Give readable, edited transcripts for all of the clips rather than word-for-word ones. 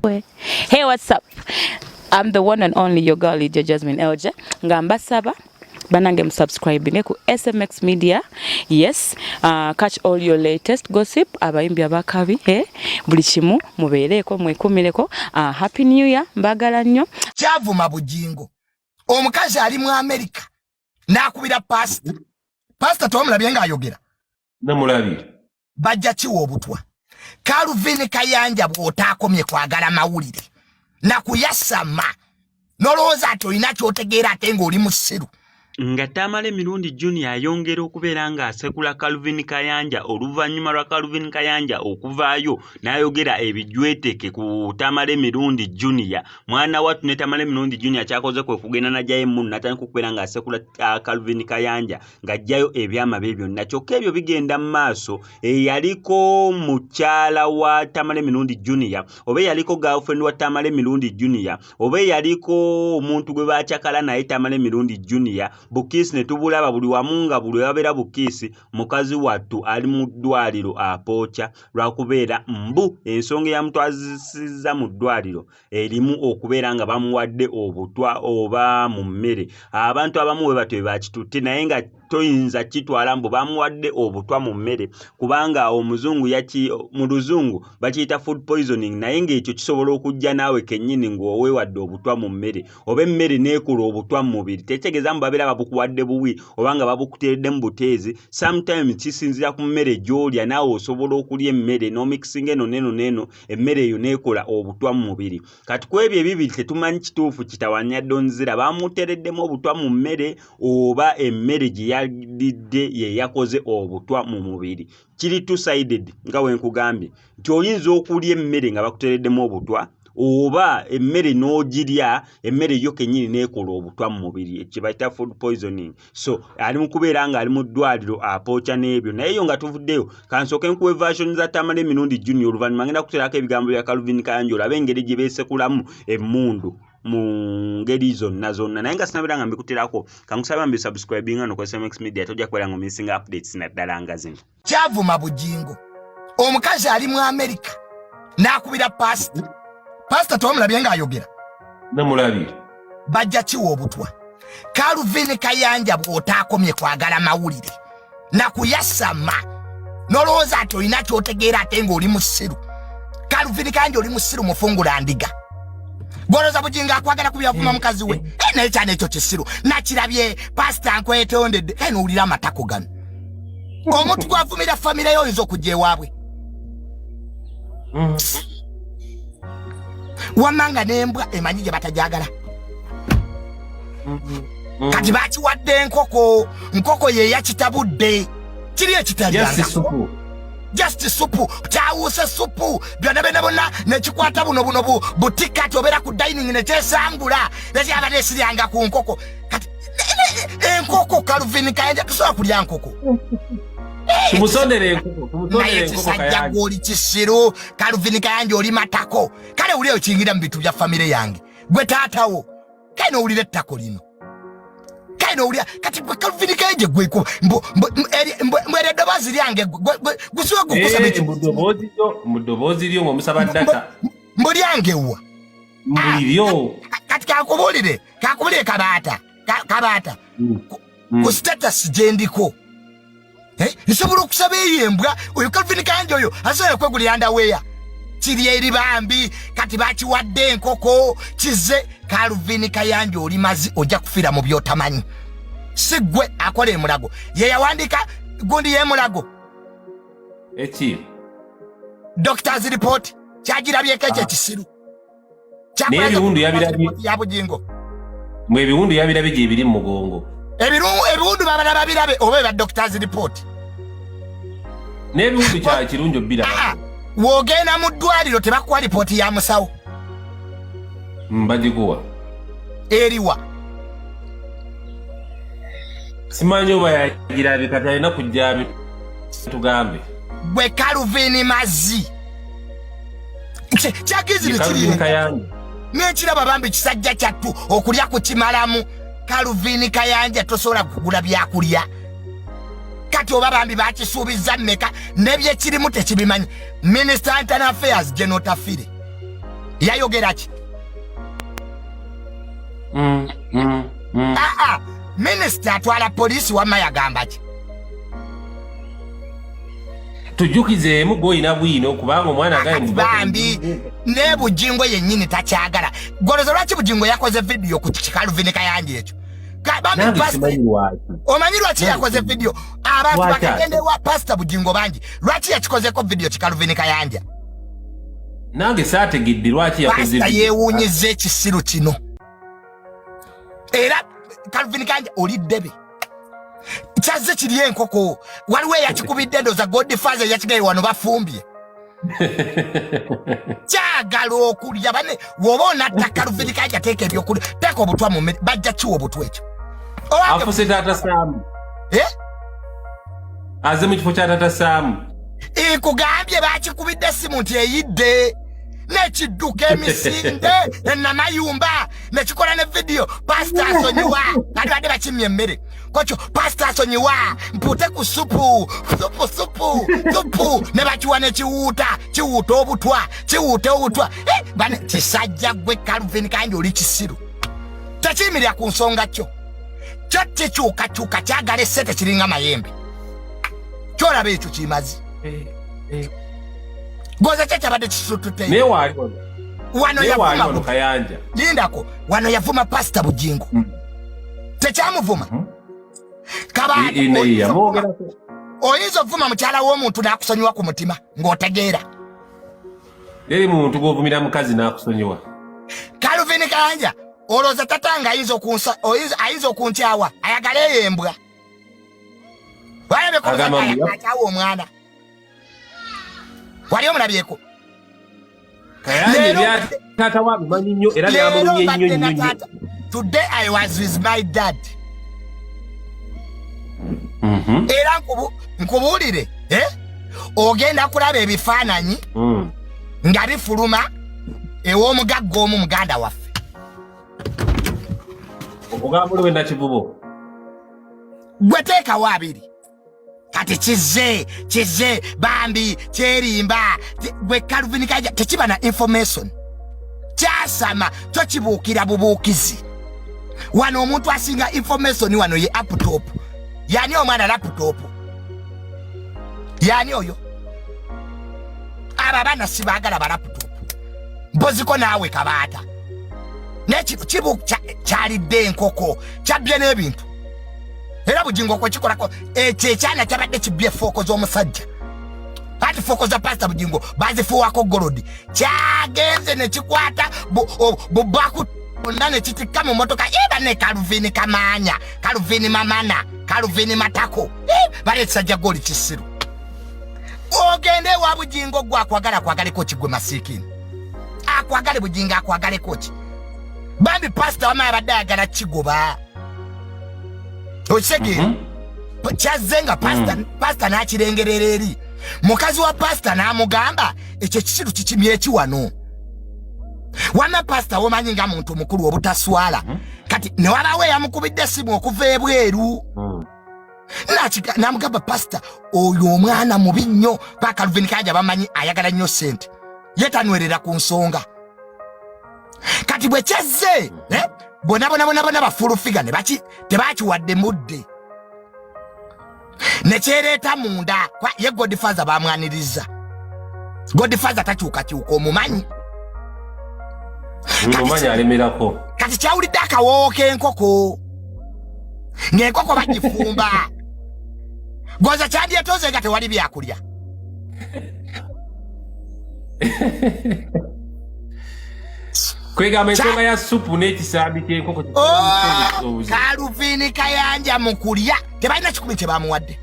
Hey, what's up? I'm the one and only your girl Lydia Jasmine LJ. Nga mbasaba banange musubscribe ku SMX Media. Yes, catch all your latest gossip, abayimbi abakabi, eh? Buli kimu mubeereko mwekumireko. Happy New Year, mbagala nnyo. Kyavuma Bujingo. Omukazi ali mu America n'akubira pasita. Pasita tewamulabye ng'ayogera? Namulabye. Bajja kiwa obutwa. Calvin Kayanja, bw'otaakomye kwagala mawulire nakuyasama n'olowooza ati olina ky'otegeera ate ng'oli musiru. Nga Tamale Mirundi Junior ayongera okubeera ng'asekula Calvin Kayanja oluvannyuma lwa Calvin Kayanja okuvaayo n'ayogera ebijweteke ku Tamale Mirundi Junior. Mwana wattu ne Tamale Mirundi Junior kyakoze kwe kugenda n'aggyayo emmundu n'atandika okubeera ng'asekula Calvin Kayanja ng'aggyayo ebyama bye byonna. Kyokka ebyo bigenda mu maaso, eyaliko mukyala wa Tamale Mirundi Junior oba eyaliko girlfriend wa Tamale Mirundi Junior oba eyaliko omuntu gwe bakyakala naye Tamale Mirundi Junior, bukiisi ne tubulaba buli wamu nga buli wabeera bukiisi. Mukazi wattu ali mu ddwaliro apooca lwakubeera mbu ensonga eyamutwazisizza mu ddwaliro erimu okubeera nga bamuwadde obutwa oba mu mmere. Abantu abamu bwe batyo bwe bakitutte, naye nga toyinza kitwala mbu bamuwadde obutwa mu mmere, kubanga omuzungu yaki mu luzungu bakiyita food poisoning, naye ng'ekyo kisobola okujja naawe kennyini ng'oweewadde obutwa mu mmere oba emmere n'ekola obutwa mu mubiri. Tekitegeeza mbu babeera babukuwadde buwi oba nga babukuteereddemu buteezi. Sometimes kisinziira ku mmere gy'olya. Naawe osobola okulya emmere n'omixinga eno n'eno n'eno, emmere eyo n'ekola obutwa mu mubiri. Kati ku ebyo ebibiri tetumanyi kituufu kitawanya Donzira bamuteereddemu obutwa mu mmere oba emmere gye yalidde ye yakoze obutwa mu mubiri. Kiri two sided, nga we nkugambye nti oyinza okulya emmere nga bakuteereddemu obutwa oba emmere n'ogirya, emmere yo kennyini n'ekola obutwa mu mubiri, kye bayita food poisoning. So ali mu kubeera ng'ali mu ddwaliro apooca n'ebyo. Naye yo nga tuvuddeyo, kansooke nkuwe version za Tamale Emirundi Junior, oluvannyuma ngenda kuteerako ebigambo bya Calvin Kayanja olabe engeri gye beesekulamu emmundu mu ngeri zonna zonna. Naye nga sinabeera nga mbikuterako, kankusaba mbisubscribinga no ku SMX Media, tojja kubeera nga omissinga updates naddala nga zino. Kyavuma Bujingo. Omukazi ali mu America n'akubira pasita. Pasita tewamulabye ng'ayogera? Namulabye. Bajja kiwa obutwa. Calvin Kayanja, bw'otaakomye kwagala mawulire nakuyasama n'olowooza ati olina ky'otegeera ate ng'oli musiru. Calvin Kayanja, oli musiru mufungula ndiga. Gwolooza Bujingo akwagala kubyavuma mukazi we? Eh, naye kyana ekyo kisiru nakirabye. Pasita, nkwetondedde. Kaye nowulira amatako gano, omuntu gwavumira famire yo oyinza okujja ewaabwe. Wamma nga n'embwa emanyi gye batajagala. Kati bakiwadde enkoko, nkoko ye yakitabudde. Kiri ekitalyanga Just supu. Just supu, kyawuuse supu byonna byonna bonna nekikwata buno buno butika ti obeera ku dining nekyesangula nekyaba nesiryanga ku nkoko. Kati enkoko, Calvin Kayanja, tusobola kulya nkoko? Tumusondere enkoko, tumusondere Naye enkoko. kisajja Kayanja. Gwoli kisiru, Calvin Kayanja, oli matako. Kale wuli okiyingira mu bintu bya famire yange, gwe taatawo. Kale nowulira ettako lino, kale nowulira. Kati gwe Calvin Kayanja, gwe mbw eddoboozi lyange gusiwe gukusaba. Eh, mu ddoboozi lyo ng'omusaba data. Mbu lyange wa? Mbuliryo. Kati kakubulire kabaata. Kabaata, ku status gye ndiko, Eh, nsobola okusaba eyo embwa oyo Calvin Kayanja oyo asobola kwegulira underwear? Kiri eri bambi. Kati bakiwadde enkoko kize. Calvin Kayanja, oli mazi, ojja kufiira mu byotamanyi. Si ggwe akola emulago ye yawandiika gundi y'emulago? Eki? Doctors report kyagirabyeko ekyo ekisiru. Naye ebiwundu yabirabye. Ya Bugingo. Mwe ebiwundu yabirabye gye biri mu mugongo. Ebiwundu babala babirabe oba eba doctors report? N'ebiwundu kya kirungi obbiraba. Ah, w'ogenda mu ddwaliro tebakuwa lipooti ya musawo? Bagikuwa. Eriwa? Simanyi oba yagirabye, kati alina kujja tugambe. Gwe Calvin Mazzi kyagizire. Ye Calvin Kiri Kayanja. Nekiraba bambi kisajja kyattu okulya kukimalamu. Calvin Kayanja, tosobola kugula byakulya. Kati oba bambi bakisuubiza mmeka nebyekirimu tekibimanyi. Minister Internal Affairs General Tafire. Yayogera ki? Aa, minisita atwala poliisi wamma yagamba ki? Tujjukizeemu gwolina bwino, kubanga omwana agambye bambi ne Bujingo yennyini takyagala. Goloza lwaki Bujingo yakoze vidiyo ku Kikaluvini Kayanja ekyo? Omanyi lwaki yakoze vidiyo? Abantu bakagenda ewa Pasita Bujingo bangi. Lwaki yakikozeko vidiyo Kikaluvini Kayanja? Nange saategedde lwaki yakoze. Pasita yeewuunyiza ekisiru kino. Era Calvin Kayanja oli ddebe, kyazze kiri enkoko. Waliwo eyakikubidde, ndoza Godfather eyakigaye wano bafumbye. Kyagala okulya bane. Woba onatta Calvin Kayanja, teeka ebyokulya, teeka obutwa mu mmere, bajja kiwa obutwa ekyo. Afuse taata Saamu. Eh? Aze mu kifo kya taata Saamu. Nkugambye, bakikubidde essimu nti eyidde, nekidduka emisinde enamayumba, nekikola ne vidiyo. Pasita asonyiwa, kati badde bakimya emmere kokyo. Pasita asonyiwa, mpute ku supu, supu, supu, supu. Ne bakiwa nekiwuuta, kiwuuta obutwa, kiwuuta obutwa. Eh, bane kisajja gwe Calvin Kayanja, oli kisiru. Tekiyimirira ku nsonga kyo, kyo kikyukakyuka, kyagala esente, kiringa mayembe. Kyolaba ekyo kimazi goza kyo kyabadde kisutute. Naye waali wano. Wano Naye waali yavuma wano Kayanja. Lindako, wano yavuma Pasita Bujingo. Tekyamuvuma Kabaata. Naye yamwogerako. Oyinza ovuma mukyala w'omuntu n'akusonyiwa ku mutima ng'otegeera. Eri muntu gw'ovumira mukazi n'akusonyiwa. Calvin Kayanja olowooza tatanga ayinza okunkyawa ayagala eyo embwa? Agamba mbu Akyawa omwana, wali omulabyeko? Kayanja ebya taata we abimanyi nnyo era Leero byamulumye nnyo mbadde na nnyo nnyo. taata. Today I was with my dad. Era nkubuulire, eh? Ogenda kulaba ebifaananyi nga bifuluma ew'omugagga omu, muganda waffe. Ogamba oli Nakivubo? Gwe teekawo abiri. Kati kizze, kizze bambi kyerimba. Gwe Calvin Kayanja, tekiba na information, kyasama kyo, kibuukira bubuukizi. Wano omuntu asinga information wano ye laptop. Yani omwana laptop yani oyo? Abo abaana sibaagala ba laptop. Mpoziko naawe Kabaata nekino kibu kyalidde enkoko, kyabbye n'ebintu. Era Bugingo kwekikolako ekyo ekyana kyabadde kibbye fork z'omusajja. Ati fork za Pasita Bugingo bazifuuwako gold. Kyagenze nekikwata bubaku bonna nekitikka mu motoka eba ne Kaluvini Kamaanya, Kaluvini Mamana, Kaluvini Matako. Bali ekisajja gooli kisiru. Ogende ewa Bugingo, gwe akwagala akwagaleko ki? Gwe masiikini akwagale, Bugingo akwagaleko ki? Bambi Pasita wama abadde ayagala kigoba, okitegeera? Kyazze nga pasita n'akirengerera eri mukazi wa pasita n'amugamba ekyo ekisiru kikimye eki wano. Wama pasita womanyi nga muntu mukulu obutaswala. Kati ne wabaawo eyamukubidde essimu okuva ebweru. N'amugamba, pasita oyo omwana mubi nnyo. Ba Calvin Kayanja bamanyi ayagala nnyo sente, ye tanwerera ku nsonga. Kati bwe kyazze, eh, bona bona bona bona bafulufiga ne baki tebakiwadde mudde, nekyereeta munda. Ye Godfather bamwaniriza. Godfather takyukakyuka, omumanyi. Omanyi alemerako. Kati kyawulidde akawoowo k'enkoko ng'enkoko bagifumba, goza kyandyetoze nga tewali byakulya. Kwegamba ensonga ya supu n'ekisambi ky'enkoko. Oh, obuzibu. Kaluvini Kayanja mu kulya tebalina 1,000 kye bamuwadde,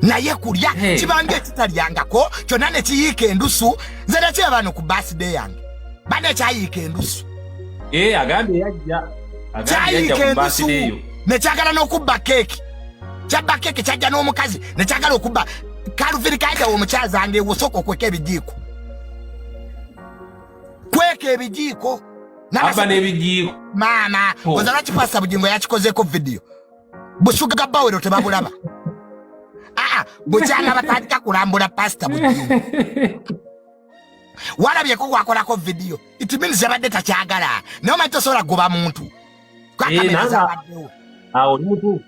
naye kulya kibanga ekitalyangako kyonna ne kiyiika endusu. Nze nakiraba bano ku birthday yange bane kyayiika endusu. Eh, agambye yajja, agambye yajja Kyayiika ku endusu birthday eyo. Nekyagala n'okubba keeki, kyabba keeki, kyajja n'omukazi nekyagala okubba. Kaluvini Kayanja, omukyaza nga osooka okweka ebijiiko, kweka ebijiiko. Abba n'ebijiiko. Maama. Oh. Oza lwaki Pasita Bugingo yakikozeko vidiyo? Busuga bawero tebabulaba. Aa, bukyanga batandika kulambula Pasita Bugingo. Walabyeko gwakolako vidiyo? It means yabadde takyagala, naye omanyi tosobola kugoba muntu kwa kamera zabaddewo. Awo oli mutuufu,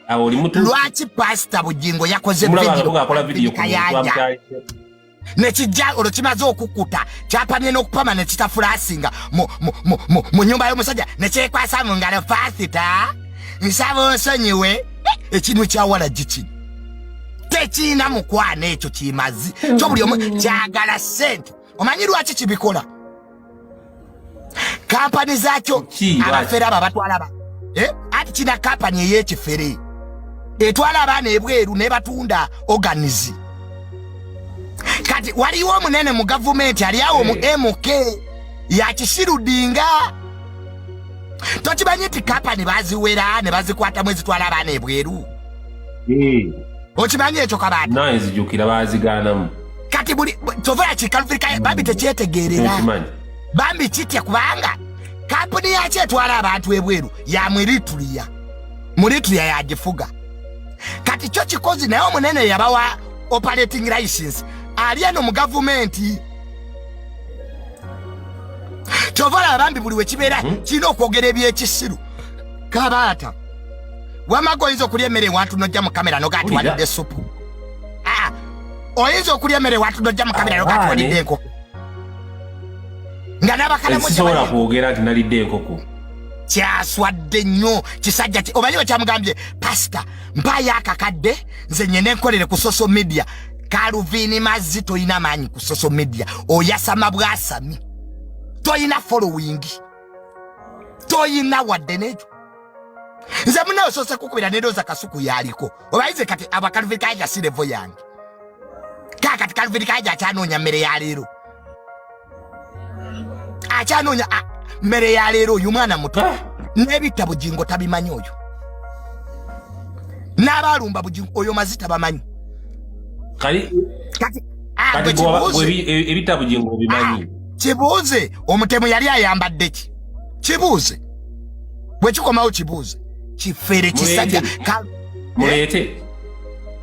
awo oli mutuufu. Lwaki Pasita Bugingo yakoze Mulaba vidiyo nga akola vidiyo ku muntu Kayanja amukyalidde. Nekijja olwo kimaze okukkuta, kyapamye n'okupama nekitafulasinga mu nyumba y'omusajja, nekyekwasa mu ngalo, "Pasita, nsaba onsonyiwe." Ekintu kyawala gikino tekiina mukwano, ekyo kimazi kyo buli omu kyagala ssente. Omanyi lwaki kibikola? Kampani zaakyo. Ki, lwaki? Abafere abo abatwala ati kina kampani ey'ekifere etwala abaana ebweru nebatunda organs. Kati waliwo omunene mu gavumenti ali awo mu MK yakisirudinga. Tokimanyi nti kampani baziwera ne bazikwatamu ezitwala abaana ebweru? Okimanyi ekyo, Kabaata? Naye nzijukira bazigaanamu. Kati buli kyova yakikalufirika bambi tekyetegeerera. Nkimanyi. Bambi kitya, kubanga kampuni yakyo etwala abantu ebweru ya Mwirituliya, Mulituliya yagifuga. Kati kyo kikozi, naye omunene yabawa operating license ali eno mu gavumenti. Kyova olaba bambi buli wekibeera kirina okwogera ebyekisiru. Kabaata, wamaga oyinza okulya emmere ewantu nojja mu kamera nogaa ti Wulira. walidde supu. Ah, oyinza okulya emmere ewantu nojja mu kamera nogaa ti Abaane. walidde enkoko nga n'abakalamu. Sisobola kwogera nti nalidde enkoko. Kyaswadde nnyo kisajja omanyi bwe kyamugambye, "Pasita, mpaayo akakadde nze nyende nkolere ku social media." Kaluvini mazzi, toyina maanyi ku social media, oyasama bwasami, toyina following, toyina wadde n'ekyo. Nze munawe osoose kukubira nerooza Kasuku yaliko obayize. Kati abakaluvini Kayanja si level yange. Kakati Kaluvini Kayanja akyanoonya mmere ya leero, akyanoonya mmere ya leero. Oyo mwana muto n'ebitta Bugingo tabimanyi oyo, n'abaalumba Bugingo oyo mazi tabamanyi. Kali Kati kati gwe gwe kibuuze. Ebitta Bugingo obimanyi? Kibuuze, omutemu yali ayambadde ki? Kibuuze, bwe kikomawo kibuuze. Kifere kisajja. Muleete. Muleete.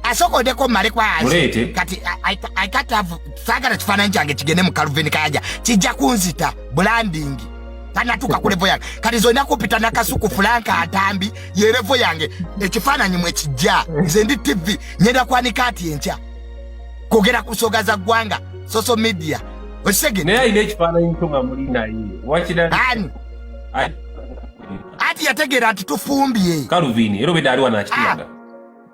Asooka mmale kwazi. Muleete. Kati I can't have, saagala kifaananyi kyange kigende mu Calvin Kayanja, kijja kunzita branding. Tanatuuka ku level yange. Kati zolina kupita nakasuku Fulanka Atambi ye level yange, ekifaananyi mwe kijja. Nze ndi TV, ngenda kwanika ati enkya kwogera ku nsonga za ggwanga, social media, okisegedde? Naye alina ekifaananyi kyo nga muli naye wakira. Ani? Ati yategeera nti tufumbye. Calvin era obedde ali wano akitulaga.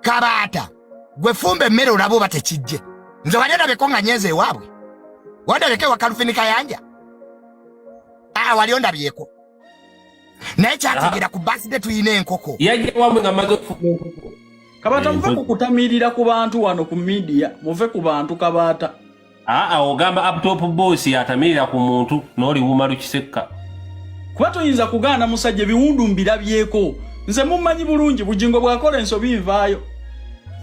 Kabaata, gwe fumba emmere olaba oba tekijje. Nze wali ondabeko nga nyenze ewaabwe? Wandabeko ewa Kalufini Kayanja? Aa, wali ondabyeko? Naye kyategeera ku birthday tuyina enkoko. Yajja wamwe nga maze okufumba enkoko. Kabaata, muve ku kutamirira ku bantu wano ku media, muve ku bantu, Kabaata. Aa, ogamba uptop boss atamirira ku muntu n'oliwuma lukisekka. Kuba toyinza kugaana musajja, ebiwundu mbirabyeko. Nze mummanyi bulungi, Bugingo bw'akola ensobi nvaayo.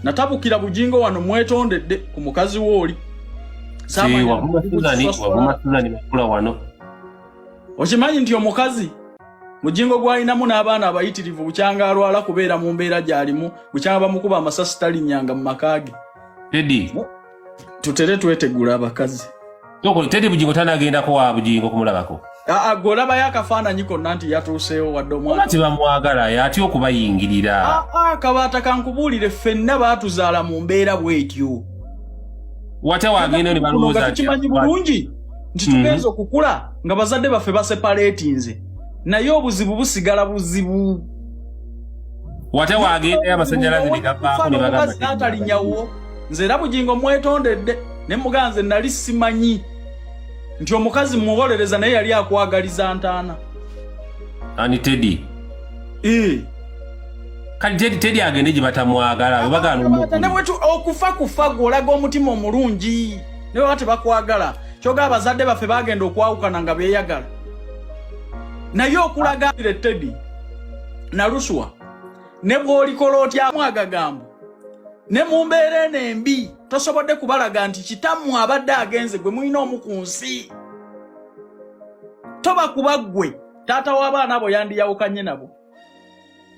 Natabukira Bugingo wano, mwetondedde ku mukazi we oli. Si, wavuma Suzani, wavuma Suzani Makula wano. Okimanyi nti omukazi Bugingo gw'alinamu n'abaana abayitirivu, bukyanga alwala kubeera mu mbeera gy'alimu, bukyanga bamukuba amasasi talinnyanga mu maka ge. Teddy. Tutere twetegula abakazi. Soko Teddy Bugingo tanagendako wa Bugingo kumulabako. Aa, gwe olabayo akafaananyi konna nti yatuuseewo wadde Oba omwana? tebamwagala, atya okubayingirira. Aa, Kabaata, kankubuulire, ffenna baatuzaala mu mbeera bw'etyo. Watya wagenda ne Kuno nga balowooza nti tukimanyi bulungi nti tugenza okukula nga bazadde baffe baseparatinze, naye obuzibu busigala buzibu. Watya wagendayo amasanyalaze ne gavaako ne bagamba Omukazi n'atalinyawo. Nze era Bugingo mwetondedde ne mugaa nze nali simanyi nti omukazi muwolereza, naye yali akwagaliza ntaana. Ani, Teddy? Eh. Kati Teddy agende gye batamwagala bwe bagaana Ne omukulu. okufa kufa, gwe olaga omutima omulungi ne baba tebakwagala. Kyoga abazadde baffe bagenda okwawukana nga beeyagala, naye okulaga Teddy Naluswa ne bw'olikola otyamu agagambo ne mu mbeera eno embi, tosobodde kubalaga nti kitammwe abadde agenze, gwe mulina omu ku nsi. Toba kuba ggwe taata w'abaana abo yandiyawukanye nabo.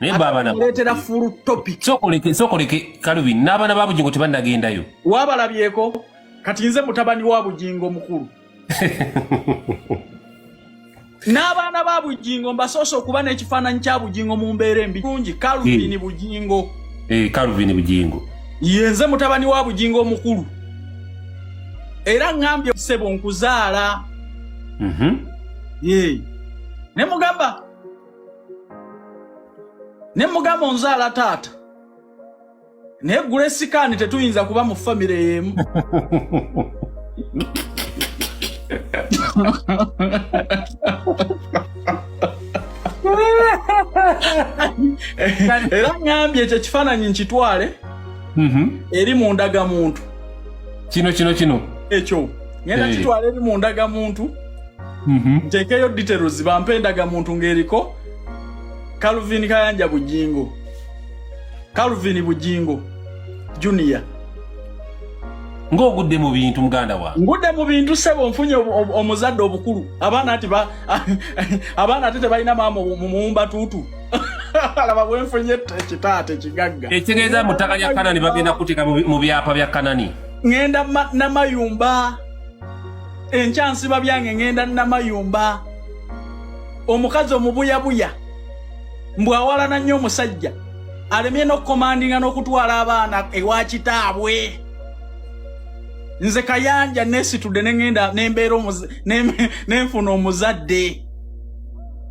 Naye bo abaana Muleetera full topic. Sookoleke Calvin n'abaana ba Bugingo tebannagendayo. Waabalabyeko? Kati nze mutabani wa Bugingo mukulu. N'abaana ba Bujingo mbasoose okuba n'ekifaananyi kya Bujingo mu mbeera embi bulungi. Calvin Bujingo. Eh, Calvin Bujingo. Yenze mutabani wa Bujingo omukulu, era ŋŋambye, "Ssebo, nkuzaala." Ye ne mugamba, "Onzaala taata, naye gula esikaani, tetuyinza kuba mu famire y'emu." Era ŋŋambye ekyo ekifaananyi nkitwale eri mu ndagamuntu. Kino. Ekyo ngenda kitwala eri mu ndagamuntu, nteekeyo details, bampe endagamuntu ng'eriko Calvin Kayanja Bujingo, Calvin Bujingo Junior. Ng'ogudde mu bintu, muganda wange. Ngudde mu bintu, ssebo. Nfunye omuzadde obukulu. Abaana ati abaana ate tebalina maama mu muwumba tuutu. Laba bwenfunye ekitaata ekigagga. Ekitegeeza mu ttaka lya Kanani bagenda kuteeka mu byapa bya Kanani. Ŋŋenda Namayumba enkya, nsiba byange, ŋŋenda Namayumba. Omukazi omubuyabuya mbw'awalana nnyo omusajja, alemye n'okukomandinga n'okutwala abaana ewa kitaabwe. Nze Kayanja nesitudde ne ŋŋenda nembeera nenfuna omuzadde.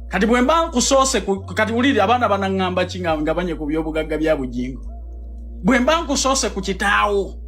Kati bwe mba nkusoose kati wuliri, abaana banaŋŋamba ki nga banye ku byobugagga bya Bujingo? Bwe mba nkusoose ku kitaawo.